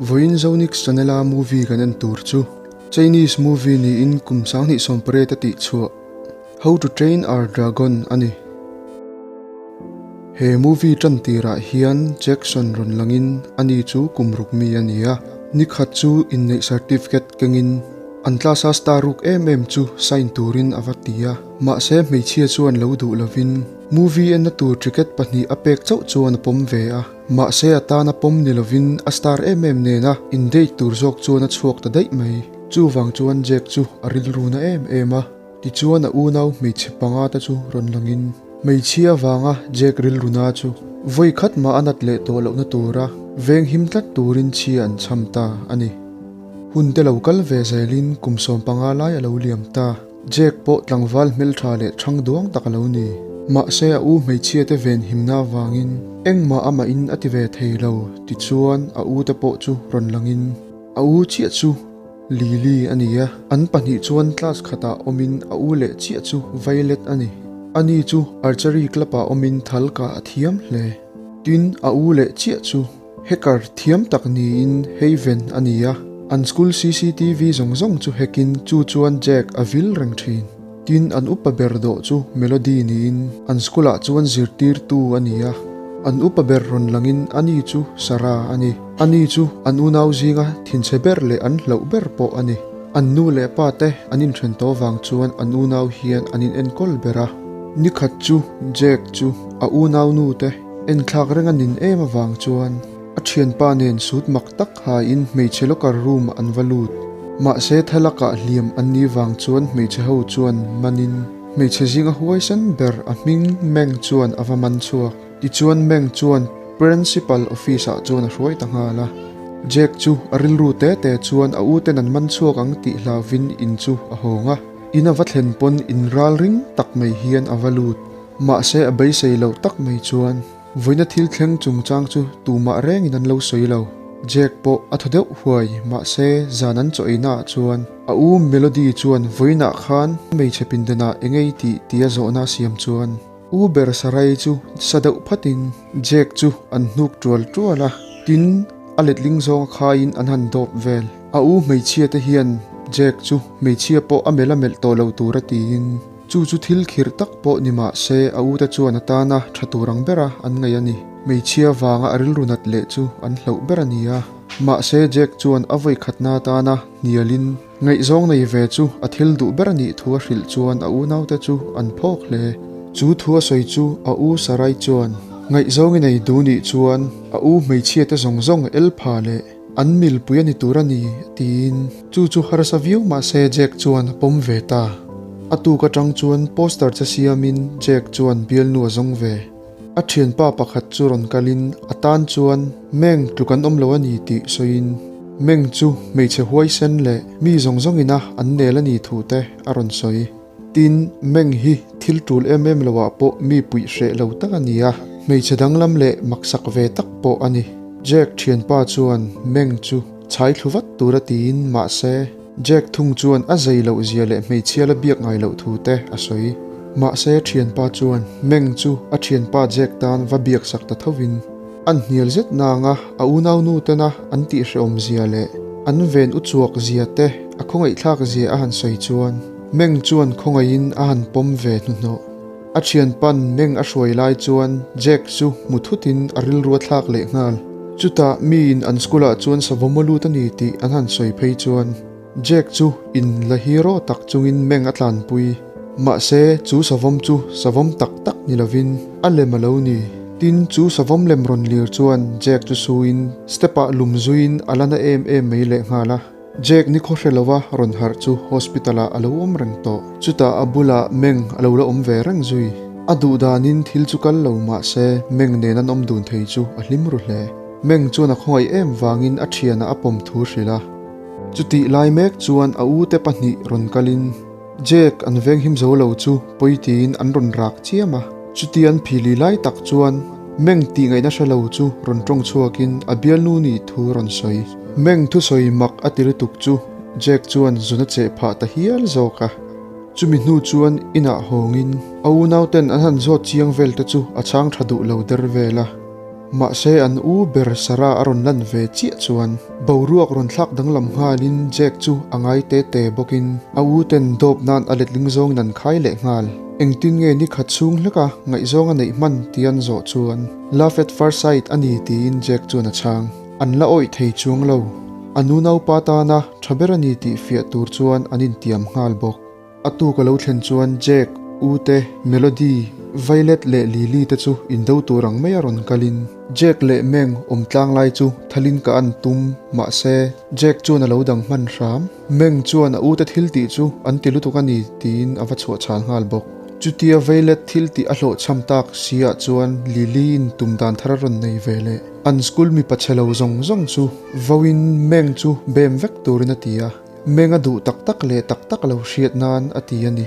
Vawiin Zonix channel a movie kan en tur chu Chinese movie niin kum 2018 a tih chhuah How to Train Our Dragon a ni. He movie tan tirah hian Jackson rawn langin ani chu kum ruk mi a ni a, nikhat chu inneih certificate kengin an class a star ruk em em chu sign turin a va ti a, mahse hmeichhia chuan lo duh lovin movie enna tur ticket pahnih a pek chauh chuan a pawm ve a, mahse a tana pawm ni lovin a star em em nena in date tur zawk chuan a chhuak ta daih mai. Chuvang chuan Jack chu a rilru na em em a. Tichuan a unau hmeichhe panga te chu rawn langin hmeichhia avanga Jack rilruna chu vawi khat mah a nat leh tawh lohna tura veng him tlat turin chhia an chham ta a ni. Hun te lo kal ve zelin kum 15 lai a lo liam ta. Jack pawh tlangval hmeltha leh thang duang tak a lo ni. Mahse a u hmeichhia te ven himna avangin engmah amahin a ti ve thei lo. Tichuan a u te pawh chu rawn langin a u chiah chu Lily a ni a, an pahnih chuan class khatah awmin a u leh chiah chu Violet a ni. Ani chu archery club-ah awmin thalka a thiam hle. Tin, a u leh chiah chu hacker thiam tak niin Haven a ni a, an school cctv zawng zawng chu hackin chu chuan Jack a vil reng thin. Tin, an upa ber dawh chu Melody niin an school-ah chuan zirtirtu a ni a, an upa ber rawn langin ani chu Sarah a ni. Ani chu an unau zinga thinchhe ber leh an hlauh ber pawh a ni. An nu leh pa te an inthen tawh vang chuan an unau hian an inenkawl ber a. Nikhat chu Jack chu a unau nu te enthlak reng a nin em avang chuan a thianpa nen suit mak tak hain hmeichhe locker room ah an va lut. Mahse thalakah hliam an nih vang chuan hmeichhe ho chuan manin hmeichhe zinga huaisen ber a hming Meng chuan a va man chhuak. Tichuan Meng chuan Principal office ah chuan a hruai ta nghal a. Jack chu a rilru te te chuan a u ten an man chhuak ang tih hlauvin in chu a hawng a. In a va thlen pawn in ral ring tak mai hian a va lut. Mahse a beisei loh tak mai chuan vawiina thil thleng chungchang chu tumah rengin an lo sawi lo. Jack pawh a thaw deuh huai mahse zan an chaw eina ah chuan a u Melody chuan vawiinah khan hmeichhe pindanah engei tih tia zawhna a siam chuan U ber Sarai chu sa deuh phatin Jack chu an hnuk tual tual a, tin a letling zawng a khaiin an han dawp vel. A u hmeichhia te hian Jack chu hmeichhia pawh a melh a melh tawh lo tur a tiin chu chu thil khirh tak pawh ni mah se a u te chuan a tana tha tur ang bera an ngaih a ni. Hmeichhia vanga a rilru nat leh chu an hlauh ber a ni a. Mahse Jack chuan a vawi khatna atana hnialin Ngaihzawng nei ve chu a thil duh ber a nih thu a hrilh chuan a unaute chu an phawk hle. Chu thu a sawi chu a u Sarai chuan ngaihzawng i nei duh nih chuan a u hmeichhiate zawng zawng el pha leh an milpui a ni tur a ni tiin chu chu harsa viau mahse Jack chuan a pawm ve ta. A tuk atang chuan poster che siamin Jack chuan bialnu a zawng ve. A thianpa pakhat chu rawn kalin a tan chuan Meng tluk an awm lo a ni tih sawiin Meng chu hmeichhe huaisen leh mi zawng zawngina an nel a ni thu te a rawn sawi. Tin, Meng hi thil tul em em loah pawh mi puih hreh lo tak a ni a, hmeichhe danglam leh maksak ve tak pawh a ni. Jack thianpa chuan Meng chu chhai thlu vat tur a tiin mahse, Jack thung chuan a zei loh zia leh hmeichhia la biak ngai loh thu te a sawi. Mahse thianpa chuan Meng chu a thianpa Jack tan va biak sak ta thovin an hnial zet nanga a unau nu tena an tihhrehawm zia leh an ven u chuak zia te a khawngaihthlak zia a han sawi chuan Meng chuan khawngaihin a han pawm ve hnuhnawh. A thianpa'n Meng a hruai lai chuan Jack chu hmu thutin a rilru a thlak leh nghal. Chutah miin an school ah chuan savawm a lut a ni tih an han sawi phei chuan Jack chu in la hero tak chungin Meng a tlanpui. Mahse chu savawm chu savawm tak tak ni lovin a lem a lo ni. Tin chu savawm lem rawn lir chuan Jack chu suin step ah lum zuiin a la na em em mai lehnghal a. Jack ni khaw hre lova rawn harh chu hospital ah a lo awm reng tawh. Chutah a bulah Meng a lo la awm ve reng zui. A duh danin thil chu kal lo mah se Meng nen an awm dun thei chu a hlim ru hle. Meng chuan a khawngaih em vangin a thianah a pawm thu hrilh a. Chutih lai mek chuan a u te pahnih rawn kalin Jack an veng him zo lo chu pawi tiin an rawn rak chiam a. Chuti an phili lai tak chuan Meng tih ngaihna hre lo chu rawn tawng chhuakin a bialnu nih thu rawn sawi. Meng thusawi mak a ti lutuk chu Jack chuan zun a cheh phah ta hial zawk a. Chumi hnu chuan inah hawngin a unauten an han zawt chiang vel te chu a chhang tha duh lo der vel a. Mahse an u ber Sarah a rawn lan ve chiah chuan boruak rawn thlak danglam nghalin Jack chu a ngai te te bawkin a u ten dawp nan a letling zawngin an khai leh nghal. Engtin nge ni khat chhung hleka ngaihzawng a neih hman tih an zawh chuan Love at first sight a ni tiin Jack chuan a chhang. An la awih thei chuang lo. A nu naupa tana tha ber a ni tih fiah tur chuan an intiam nghal bawk. A tuk a lo thlen chuan Jack, Ute, Melody, Violet leh Lily te chu indo tur ang mai a rawn kalin Jack leh Meng awm tlang lai chu thalin ka an tum mahse Jack chuan a lo dang hman hram. Meng chuan a ute thil tih chu an ti lutuk a ni tiin a va chhuah chhal nghal bawk. Chutia Violet thil tih a hlawhchham tak si ah chuan Lily in tum dan thar a rawn nei ve leh. An school mipa chhe lo zawng zawng chu vauin Meng chu bem vek turin a ti a. Meng a duh tak tak leh tak tak lo hriat nan a ti a ni.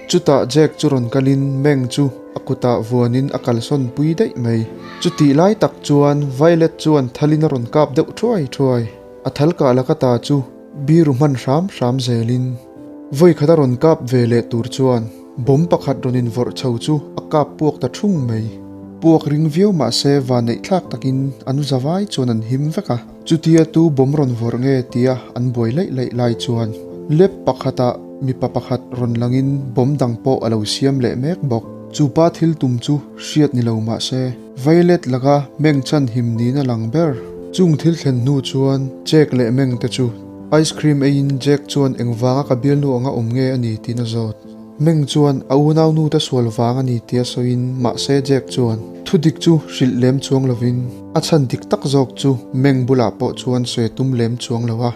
Chutah Jack chu rawn kalin Meng chu a kutah vuanin a kalsawn pui daih mai. Chutih lai tak chuan Violet chuan thalin a rawn kap deuh thuai thuai. A thal kah laka ta chu biru hman hram hram zelin vawi khat a rawn kap ve leh tur chuan bomb pakhat rawn invawrh chho chu a kap puak ta thung mai. Puak ring viau mah se vanneih thlak takin an zavai chuan an him vek a. Chutia tu bomb rawn vawrh nge tia an buai laih laih lai chuan lep pakhatah mipa pakhat rawn langin bomb dang pawh a lo siam leh mek bawk. Chu pa thil tum chu hriat ni lo mah se Violet laka meng chan him niin a lang ber. Chung thil thlen hnu chuan Jack leh Meng te chu ice cream eiin Jack chuan engvanga ka bialnu anga awm nge a ni tiin a zawt. Meng chuan a unaunu te sual vang a ni tia sawiin mahse Jack chuan thudik chu hrilh lem chuang lovin a chhan dik tak zawk chu Meng bulah pawh chuan sawi a tum lem chuang lo a.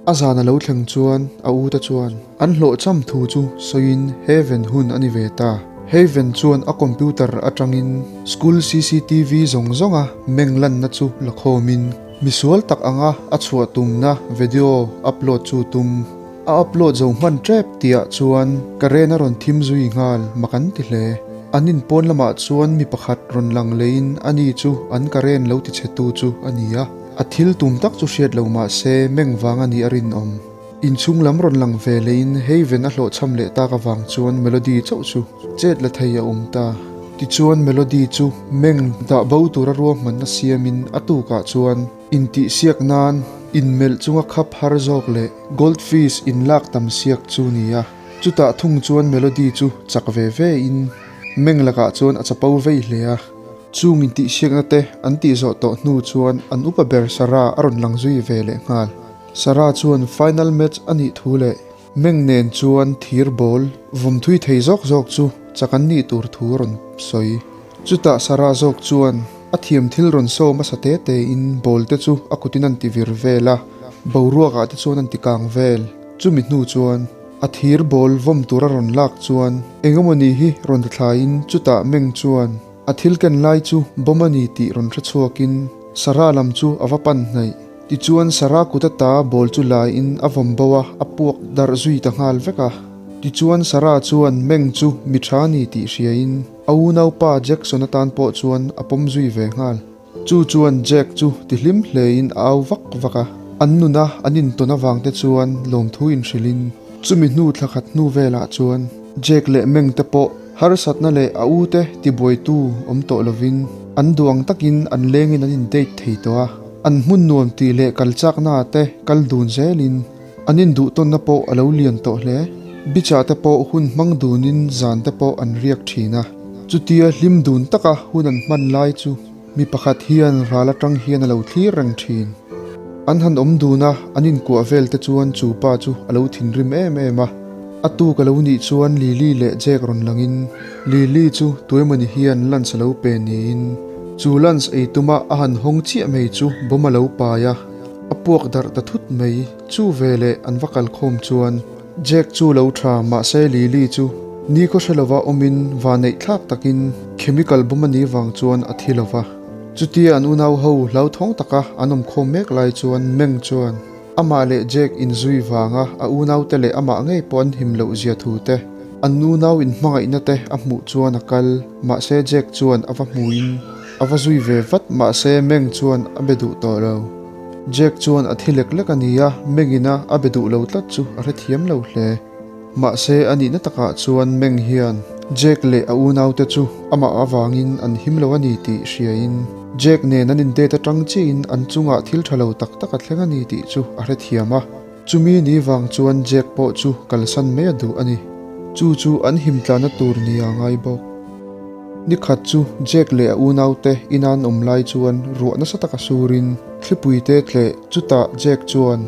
A zan a lo thleng chuan a u te chuan an hlawhchham thu chu sawiin Heaven hun a ni ve ta. Heaven chuan a computer atangin school cctv zawng zawnga Meng lanna chu la khawmin misual tak anga a chhuah tumna video upload chu tum. A upload zo hman tep tihah chuan ka ren a rawn thim zui nghal mak an ti hle. An inpawn lamah chuan mi pakhat rawn lang leiin ani chu an ka ren lo ti chhe tu chu a ni a. A thil tum tak chu hriat lo mah se meng vang a nih a rinawm. Inchhung lam rawn lang ve leiin Haven a hlawhchham leh tak avang chuan Melody chauh chu chet la thei a awm ta. Tichuan Melody chu meng dah bo tura ruahmanna siamin a tukah chuan Intihsiak nan inmelh chunga khap har zawk leh goldfish inlak tam siak chu ni a, chutah thung chuan Melody chu chak ve ve in meng lakah chuan a chapo vei hle a. Chung intihsiakna te an tih zawh tawh hnu chuan an upa ber Sarah a rawn lang zui ve leh nghal. Sarah chuan final match a nih thu leh meng nen chuan thir ball vawm thui thei zawk zawk chu chak an nih tur thu a rawn sawi. Chutah Sarah zawk chuan a thiam thil rawn saw hmasa te te in ball te chu a kutin an ti vir vel a, boruak ah te chuan an ti kang vel. Chumi hnu chuan a thir ball vawm tur a rawn lak chuan engemaw ni hi rawn ti thlai in chutah meng chuan a thil ken lai chu bomb a ni tih rawn hre chhuak in Sarah lam chu a va pan hnaih. Tichuan Sarah kut ata ball chu la in a vawm bo a, a puak darh zui ta nghal vek a. Tichuan Sarah chuan meng chu mi tha ni tih hria in A unaupa Jackson atan pawh chuan a pawm zui ve nghal. Chu chuan Jack chu ti hlim hlein a au vak vak a. An nuna an intawn avang te chuan lawmthu inhrilhin chumi hnu thla khat hnu velah chuan Jack leh Meng te pawh harsatna leh a ute tibuaitu awm tawh lovin an duh ang takin an lengin an in-date thei tawh a. An hmun nuam tih leh kal chakna te kal dun zelin An induhtawnna pawh a lo lian tawh hle. Beach-ah te pawh hun hmang dunin zan te pawh an riak thin a. Chutia hlim dun taka hun an hman lai chu mi pakhat hian ral atang hian a lo thlir reng thin. An han awm dun a, an inkuah vel te chuan chu pa chu a lo thinrim em em a. A tuk a lo nih chuan Lily leh Jack rawn langin Lily chu tuemawni hian lunch a lo pe niin chu lunch ei tuma a han hawng chiah mai chu bomb a lo pai a. A puak darh ta thut mai, chu veleh an va kal khawm chuan Jack chu lo tha mahse Lily chu ni khaw hre lova awmin vaneih thlak takin chemical bomb a nih vang chuan a thi lova. Chutia an unau ho hlauthawng taka an awm khawm mek lai chuan Meng chuan amah leh Jack inzui vanga a unaute leh amah ngei pawh an him loh zia thu te, an unau inhmangaihna te a hmuh chuan a kal mahse Jack chuan a va hmuin A va zui ve vat mahse Meng chuan a be duh tawh lo. Jack chuan a thi lek lek a ni a, Mengin a a be duh lo tlat chu a hrethiam lo hle. Mahse a nihna takah chuan Meng hian Jack leh a unaute chu amah avangin an him lo a ni tih hriain. Jake nen an in date atang chiahin an chungah thil tha lo tak tak a thleng a ni tih chu a hrethiam a. Chumi ni vang chuan Jake pawh chu kalsan mai a duh a ni. Chu chu an him tlana tur ni a ngai bawk. Ni khat chu Jake leh a unaute ina an awm lai chuan ruah nasa taka surin thlipui te tleh chutah Jake chuan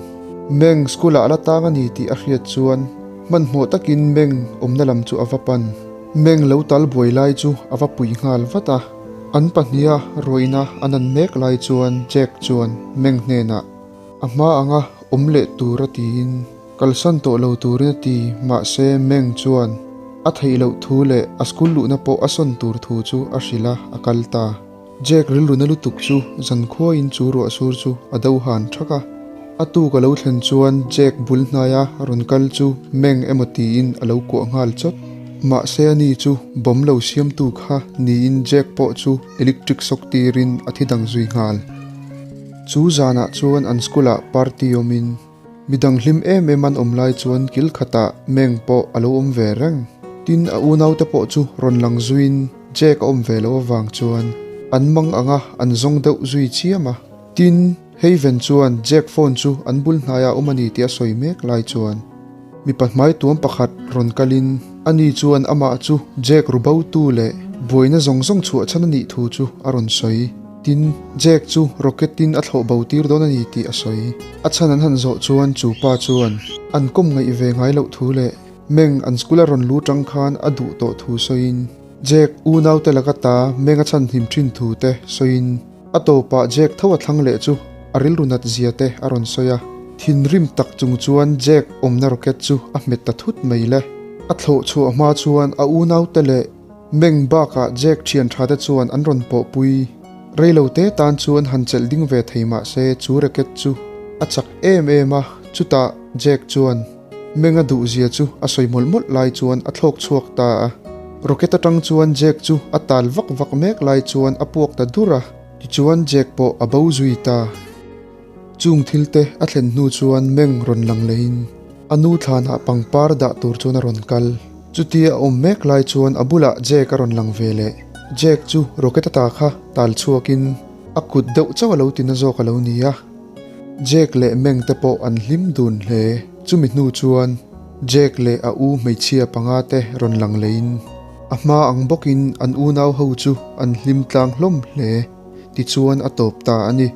Meng school ah a la tang a ni tih a hriat chuan hmanhmawh takin Meng awmna lam chu a va pan. Meng lo tal buai lai chu a va pui nghal vat a. An pahniha ruaina an an mek lai chuan Jake chuan Meng hnenah a hma anga awm leh tur a tiin kalsan tawh lo turin a ti mahse Meng chuan a theih loh thu leh a school luhna pawh a sawn tur thu chu a hrilh a, a kal ta. Jake rilruna lutuk chu zankhuain chu ruah sur chu a do han thak a. A tuk a lo thlen chuan Jake bul hnaia rawn kal chu Meng emaw tiin a lo kuah nghal chawt. Mahse ani chu bomb lo siamtu kha niin Jake pawh chu electric shock tirin a thi dang zui nghal. Chu zanah chuan an school ah party awmin midang hlim em em an awm lai chuan kil khatah Meng pawh a lo awm ve reng. Tin a unaute pawh chu rawn lang zuiin Jake a awm ve loh avang chuan an mang anga an zawng deuh zui chiam a. Tin Haven chuan Jake phone chu an bul hnaiah a awm a ni tih a sawi mek lai chuan mipa hmai tuam pakhat rawn kalin ani chuan amah chu Jake ru botu leh buaina zawng zawng chhuah chhan a nih thu chu a rawn sawi. Tin, Jake chu rocket in a thlawh bo tir dawn a ni tih a sawi. A chhan an han zawh chuan chu pa chuan an kawm ngaih ve ngai loh thu leh Meng an school a rawn lu tang khan a duh tawh thu sawiin Jake unaute laka ta Meng a chhan hlim thin thu te sawiin A tawpah Jack tho a thlang leh chu a rilru nat zia te a rawn sawi a. Thinrim tak chung chuan Jack awmna rocket chu a hmet ta thut mai le. A thlawh chhuah hma chuan a unaute leh Meng bakah Jack thian tha te chuan an rawn pawhpui. Reilo te tan chuan han chelh ding ve thei mah se chu rocket chu a chak em em a, chutah Jack chuan Meng a duh zia chu a sawi mawlh mawlh lai chuan a thlawk chhuak ta a. Rocket atang chuan Jack chu a tal vak vak mek lai chuan a puak ta dur a, tichuan Jack pawh a bo zui ta. Chung thil te a thlen hnu chuan Meng rawn lang lehin a nu thlanah pangpar dah tur chuan a rawn kal. Chutia a awm mek lai chuan a bulah Jack a rawn lang ve leh. Jack chu rocket ata kha tal chhuakin a kut deuh chauh a lo ti na zawk a lo ni a. Jack leh Meng te pawh an hlim dun hle. Chumi hnu chuan Jack leh a u hmeichhia panga te rawn lang leiin a hma ang bawkin an unau ho chu an hlim tlang hlawm hle. Tichuan a tawp ta a ni.